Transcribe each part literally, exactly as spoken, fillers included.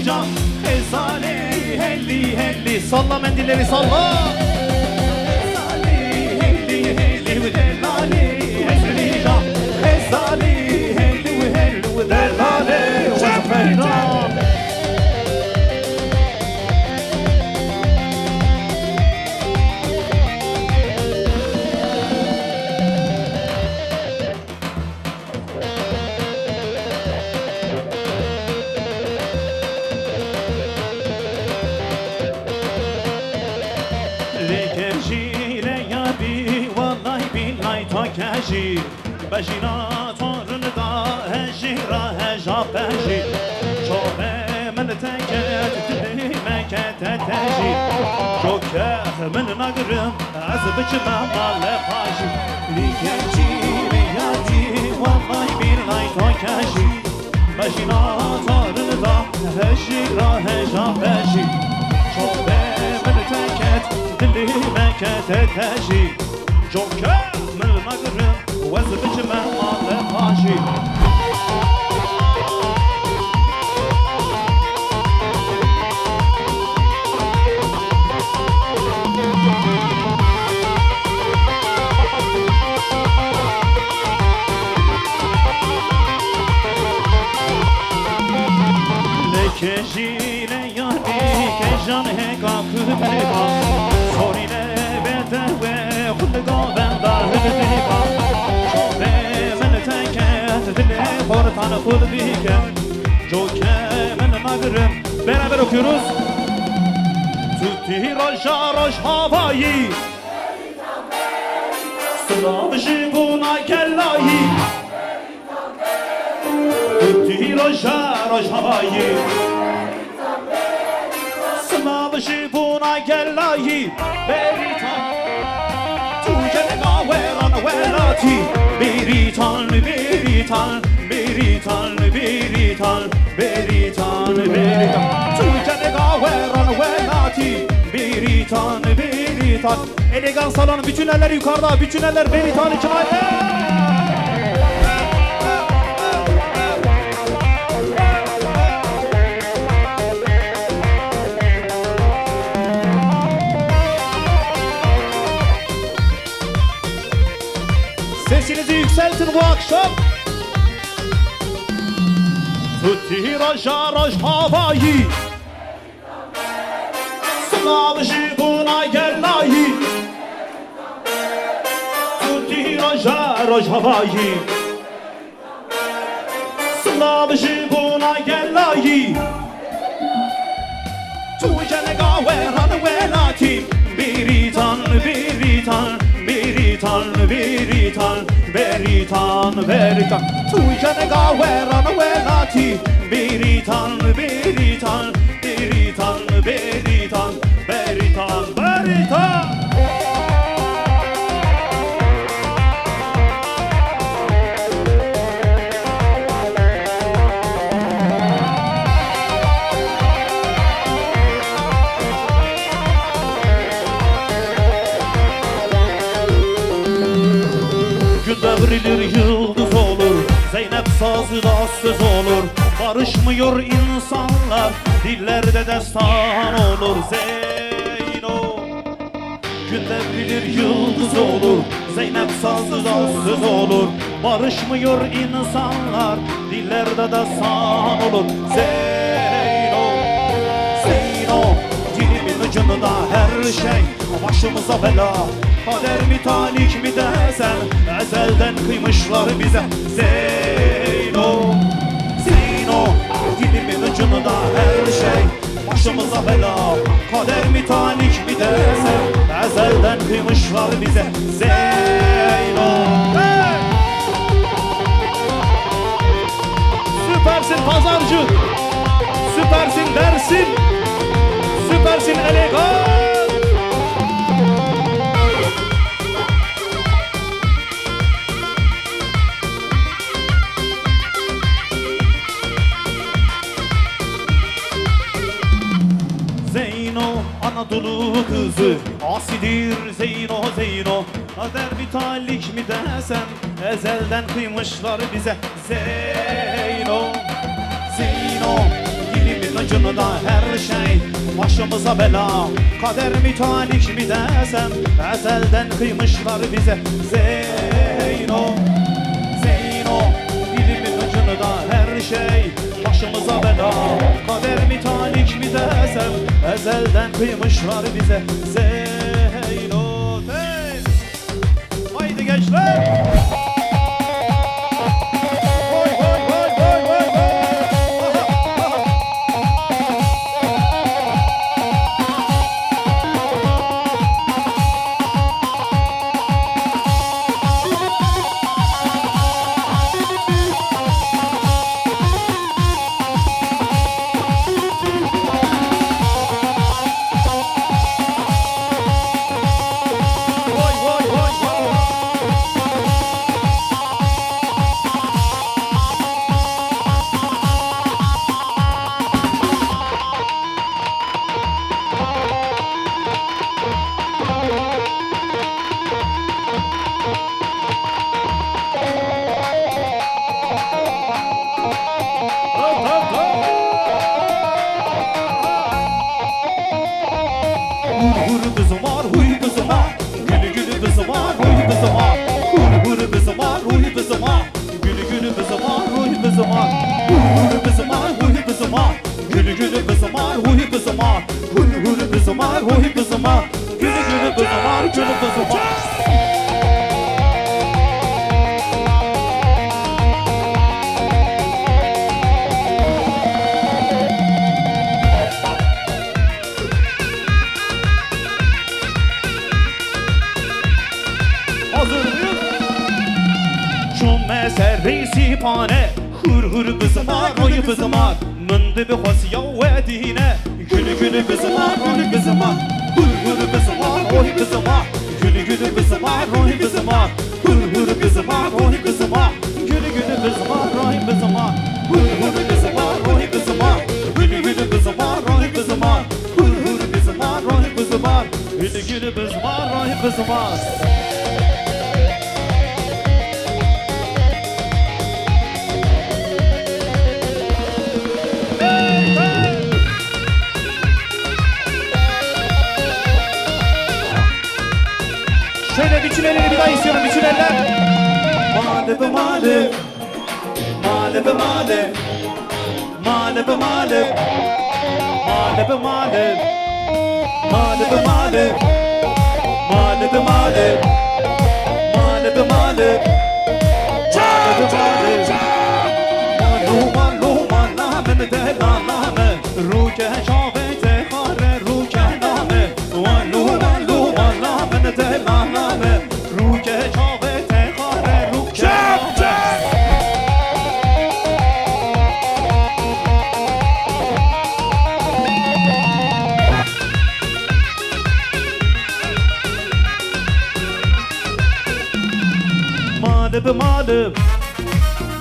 Can, Xezalê, helî, helî, salla mendîllerî, salla. Xezalê, helî, helî, û delalê, helî, can. Xezalê, helî, helî, û delalê, û xeyran. Lê kejî lê yarî, welay bîlay to kejî. Bejîna to rinda hejî ra heja pejî. Çavê min teket, dilê me kete tejî. Coke min nagirim, ez biçime male pajî. Lê kejî lê yarî, welay bîlay to kejî. Bejîna to rinda hejî ra heja pejî. Çavê min teket, dilê me kete tejî. Coke min nagirim, ez biçime male pajî. Lê kejî lê yarî, kejan hêka ku bêba. Sorî lê bêdewe, xwe li gavenda hilbêba. Çavê min teket, dilê xortan xwe bike. Coke min nagirim. Beraber okuyoruz. Tu tî roja rojhavayî. Silav ji bona gelayî. Tu tî roja rojhavayî. Silav ji bona gelayî. Bêrîtan. Tu geleka weran welatî. Bêrîtan, Bêrîtan, Bêrîtan, Bêrîtan, Bêrîtan, Bêrîtan. Tu geleka weran welatî. Bêrîtan, Bêrîtan. Elegan salon, bütün eller yukarıda, bütün eller Bêrîtanê çinayê. Sesinizi yükseltin bu akşam. Tu tî roja rojhavayî. Silav ji bona gelayî. Tu tî roja rojhavayî. Silav ji bona gelayî. Tu geleka weran welatî. Bêrîtan, Bêrîtan, Bêrîtan, Bêrîtan, Bêrîtan, Bêrîtan. Tu geleka weran welatî. Bêrîtan, Bêrîtan, Bêrîtan, Bêrîtan, Bêrîtan, Bêrîtan. Gün devrilir, yıldız olur, Zeynep sazı da söz olur. Barışmıyor insanlar, dillerde destan olur. Zeyno. Gün devrilir, yıldız olur, Zeynep sazı da söz olur. Barışmıyor insanlar, dillerde destan olur. Zeyno, Zeyno, dilimin ucunda her şey başımıza bela. Kader mi talih mi desem, ezelden kıymışlar bize. Zeyno, Zeyno, dilimin ucunda her şey başımıza bela. Kader mi talih mi desem, ezelden kıymışlar bize. Zeyno. Süpersin Pazarcı. Süpersin Dersim. Süpersin Elegan. Zeyno, Anadolu kızı, asidir Zeyno, Zeyno. Kader mi talih mi desem, ezelden kıymışlar bize. Zeyno, Zeyno, dilimin Ucunda her şey başımıza bela. Kader mi talih mi desem, ezelden kıymışlar bize. Zeyno, Zeyno, dilimin ucunda her şey başımıza bela. Kader mi talih mi desem, ezelden kıymışlar bize. Zeyno, hey! Haydi gençler! Vay, vay, vay, vay, vay, vay! Hur hur bizimar, huy bizimar. Gül gül bizimar, huy bizimar. Hur hur bizimar, huy bizimar. Gül gül bizimar, huy bizimar. Hur hur bizimar, huy bizimar. Gül gül bizimar, huy bizimar. Hur hur bizimar, huy bizimar. Gül gül bizimar, gül bizimar. Hazır mıyız? Çûme serê sîpane, hur hur bizimar, oy bizimar. Min dibe xwestiya we dîne. Gül gül bizimar, oy bizimar. Hur hur bizimar, oy bizimar. Gül gül bizimar, oy bizimar. Hur hur bizimar, oy bizimar. Gül gül bizimar, oy bizimar. Hur hur bizimar, oy bizimar. Gül gül bizimar, oy bizimar. Hur hur bizimar, oy bizimar. Gül gül bizimar, oy bizimar. Şöyle bütün elleri bir daha istiyorum, bütün eller. Mali be mali. Mali be mali. Mali be mali. Mali be mali. Mali be mali. Mali be mali. Mali be mali. Mali be mali. Malu malu mala min de la la min. Rûke çavê te xare rûke name. Walo walo wala min te name. Rûke çavê te xare rûke name. Mali bi mali.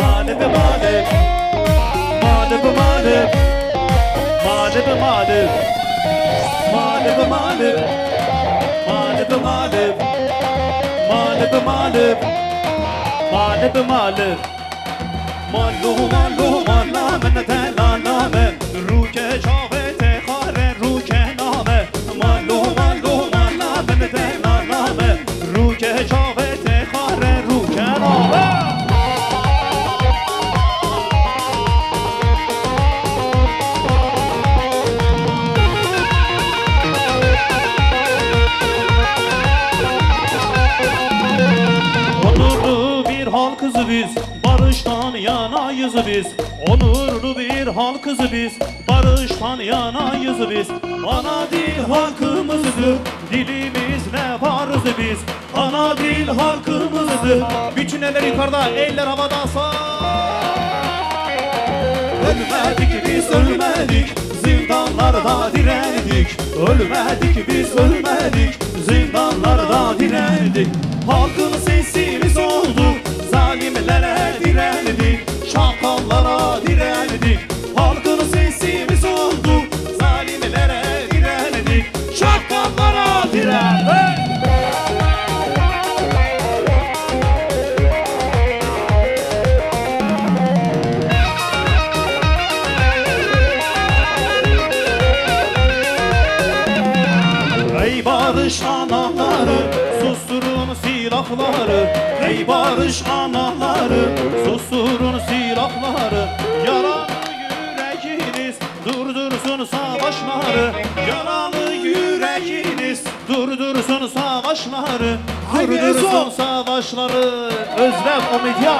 Mali bi mali. Mali bi mali. Mali bi mali. Mali bi mali. Mali bi mali. Mali bi mali. Mali bi mali. Malo, malo, mala min te la la min. Rûke çavê te xare rûke name. Malo, malo, mala min te la la min. Rûke çavê te xare rûke name. Onurlu bir halkız biz, barıştan yanayız biz. Onurlu bir halkız biz, barıştan yanayız biz. Ana dil hakkımızdır, dilimizle varız biz. Ana dil hakkımızdır. Bütün eller yukarıda, eller havada, sağ. Ölmedik biz, ölmedik, zindanlarda direndik. Ölmedik biz, ölmedik, zindanlarda direndik. Halkın sesi biz olduk, zalimlere direndik, çakallara direndik. Halkın sesi biz olduk, zalimlere direndik, çakallara direndik. Anaları, susturun silahları, ey barış anaları, susturun silahları. Yaralı yüreğiniz durdursun savaşları, yaralı yüreğiniz durdursun savaşları, Haydi durdursun Ezo! savaşları. Özlem, o medya.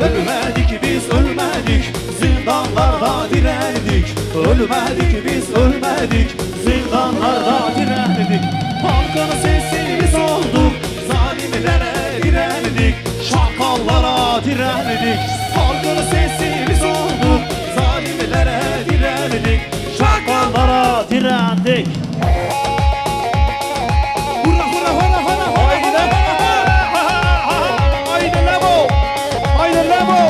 Ölmedik biz, ölmedik, zindanlarda direndik. Ölmedik biz, ölmedik, zindanlarda direndik. Halkın sesi biz olduk, zalimlere direndik. Çakallara direndik. Halkın sesi biz olduk, zalimlere direndik. Çakallara direndik. Hurra, hurra, hurra, hurra, hurra, Haydi hurra, lan! Hurra, hurra, hurra. Haydi lan bu! Haydi lan bu!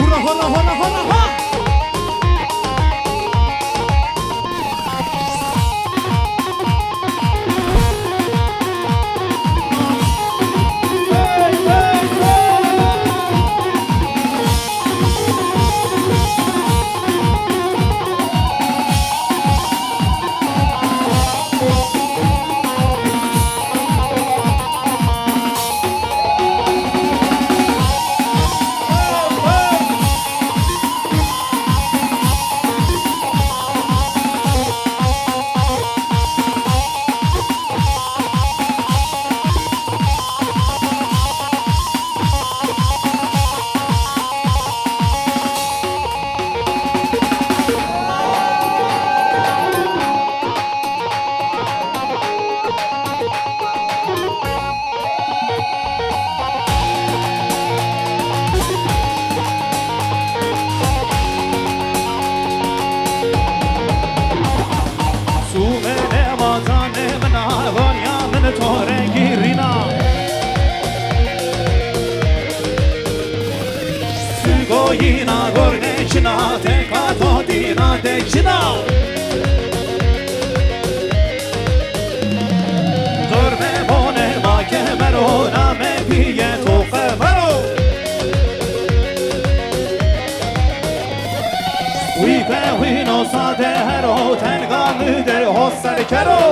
Hurra, hurra, hurra, hurra, ha! Sûmê nê vatanê min a, gonya min to re girîna. Sugoyîna gornê çina, teka to dîna de çina. Dormê bonê ma kemero, name pîyê to qemero. Wî ke wîno sade hero, tenga mi de ho serkero.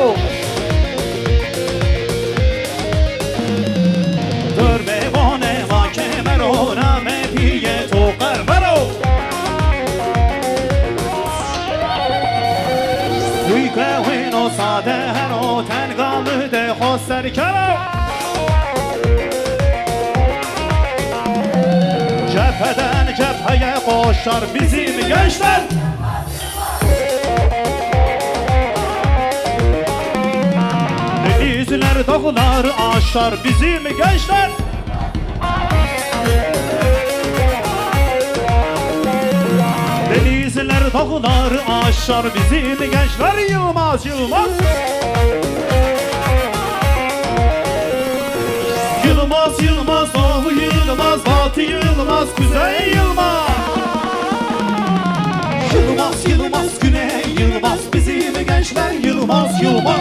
Dormê bonê ma kemero, name pîyê to qemero. Wî ke wîno sade hero, tenga mi de ho serkero. Cepheden cepheye koşar bizim gençler. Denizler dağlar aşar bizim gençler. Denizler dağlar aşar bizim gençler. Yılmaz, Yılmaz. Yılmaz, Yılmaz, Doğu Yılmaz, Batı Yılmaz, Kuzey Yılmaz. Yılmaz, Yılmaz, Güney Yılmaz, bizim gençler Yılmaz, Yılmaz.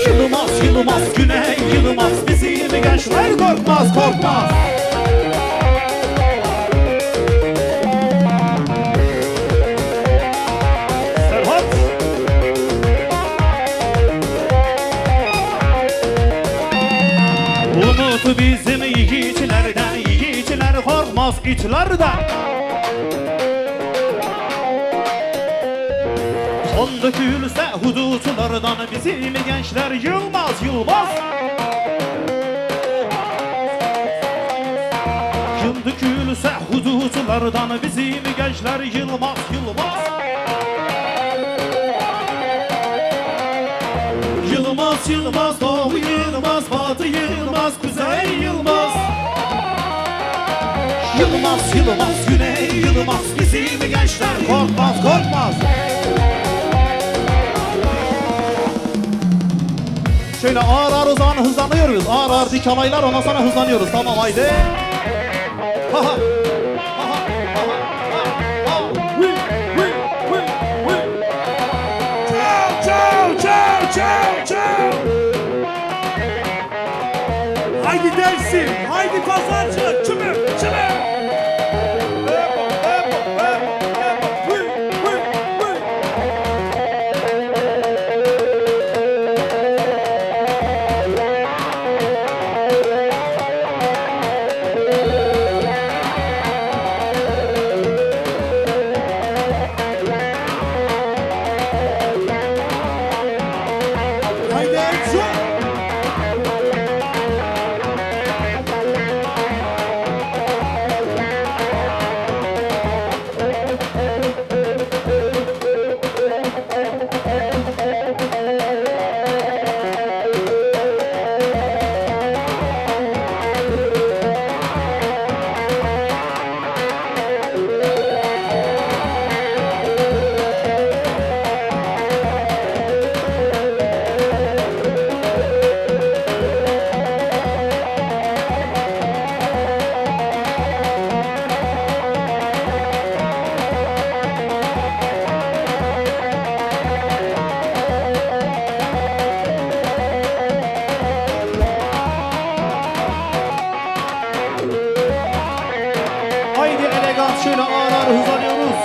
Yılmaz, Yılmaz, Güney Yılmaz, bizim gençler korkmaz, korkmaz. Serhat. Umut bizim yiğitlerden, yiğitler korkmaz itlerden. Kan dökülse hudutlardan bizim gençler yılmaz, yılmaz. Kan dökülse hudutlardan bizim gençler yılmaz, yılmaz. Yılmaz, Yılmaz, Doğu Yılmaz, Batı Yılmaz, Kuzey Yılmaz. Yılmaz, Yılmaz, Güney Yılmaz, bizim gençler korkmaz, korkmaz. Şöyle ağır ağır o zaman hızlanıyoruz. Ağır ağır dik alaylar, ondan sonra hızlanıyoruz. Tamam, haydi. Ha ha. Ha ha. Ha ha. Ha ha. Wi, wi, wi, wi. Çao, çao, çao, çao, çao. Haydi Dersim, haydi Pazarcık, çımı, çımı. Hızlanıyoruz.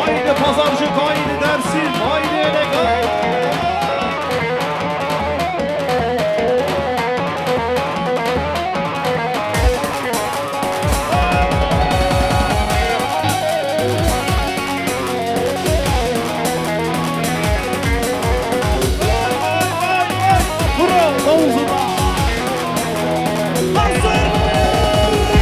Haydi Pazarcık, haydi Dersim, haydi Elegant. Vay, vay, vay, vay. Bravo, Oğuz'um. Hazır. Vay, vay, vay, vay.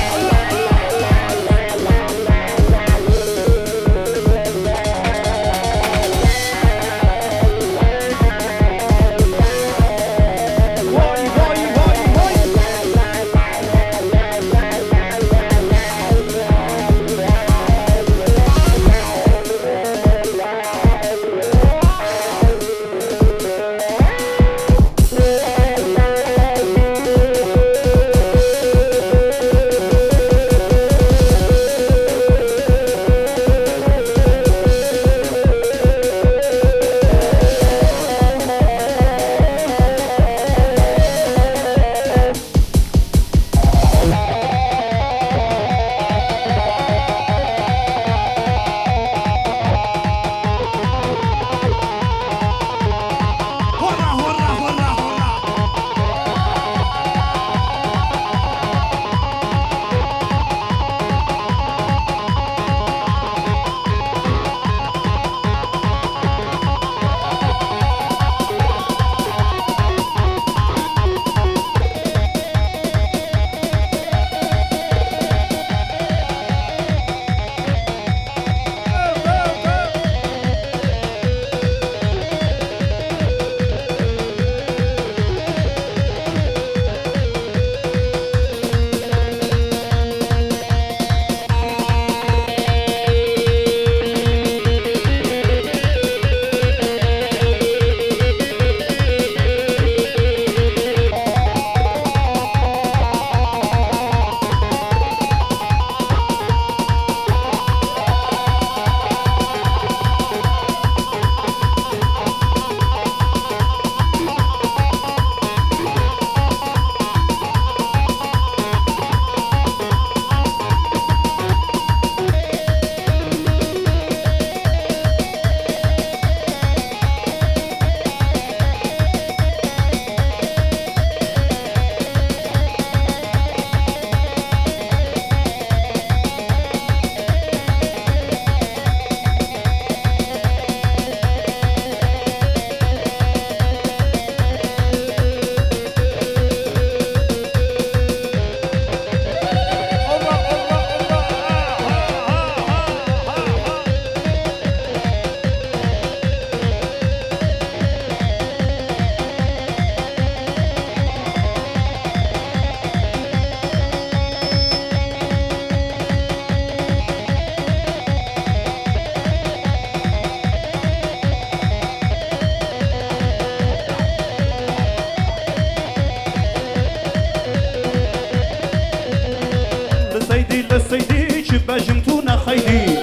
Li seydî, li seydî, çi bejim tu nexeydî.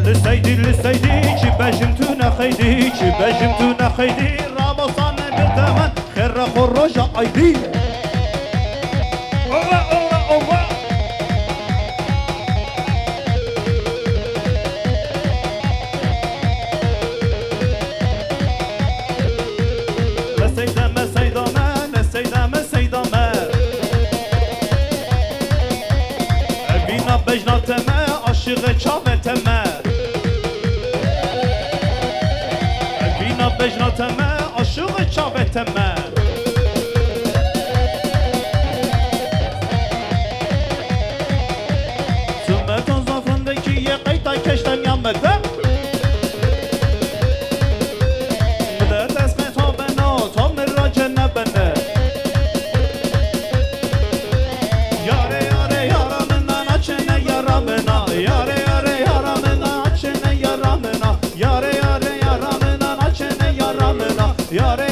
Li seydî, li seydî, çi bejim tu nexeydî, çi bejim tu nexeydî, rabasane bi temen, xêr re xwe roja aydî. Ola, ola, ola. Li seyda me, seyda me, li seyda me, seyda me. Vîna bejna te me, aşiqê çavê te me. Vîna bejna te me, aşiqê çavê te me. Sumeton zafindekî yê qeyta keştemiya me de. Mi de dest me to beno, to mi ra cenebene. Yare, yare, yara min a, naçene yara min a. Yare, yare, yara min a, naçene Yare yare yara mina, naçene yara mina. Yare